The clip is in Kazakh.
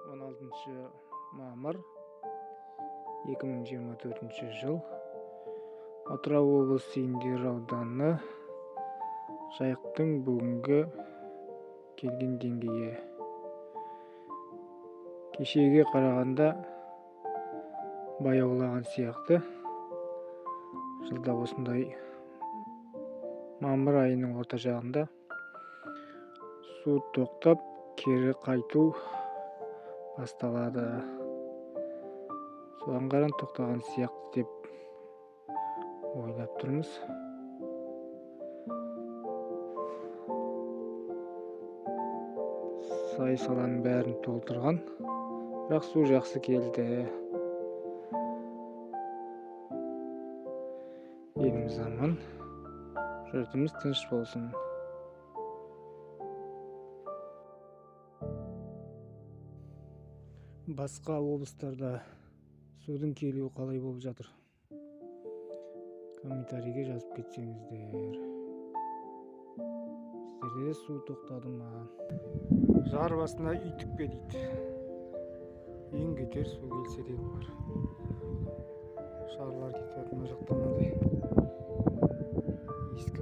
16 мамыр 2024 жыл. Атырау облысы Индер ауданы, Жайықтың бүгінгі келген деңгейі. Кешегіге қарағанда баяулаған сияқты. Жылда осындай мамыр айының орта жағында су тоқтап, кері қайту басталады. Соған қаран тоқтаған сияқты деп ойлап тұрмыз. Сай саланың бәрін толтырған, бірақ су жақсы келді. Еліміз аман, жұртымыз тыныш болсын. Басқа облыстарда судың келуі қалай болып жатыр? Комментарийге жазып кетсеңіздер. Сіздерде де су тоқтады ма? Жар басына үй тікпе дейді. Ең кетер су келсе де бар. Шарлар кетіп жатыр мына жақта, мынандай ескі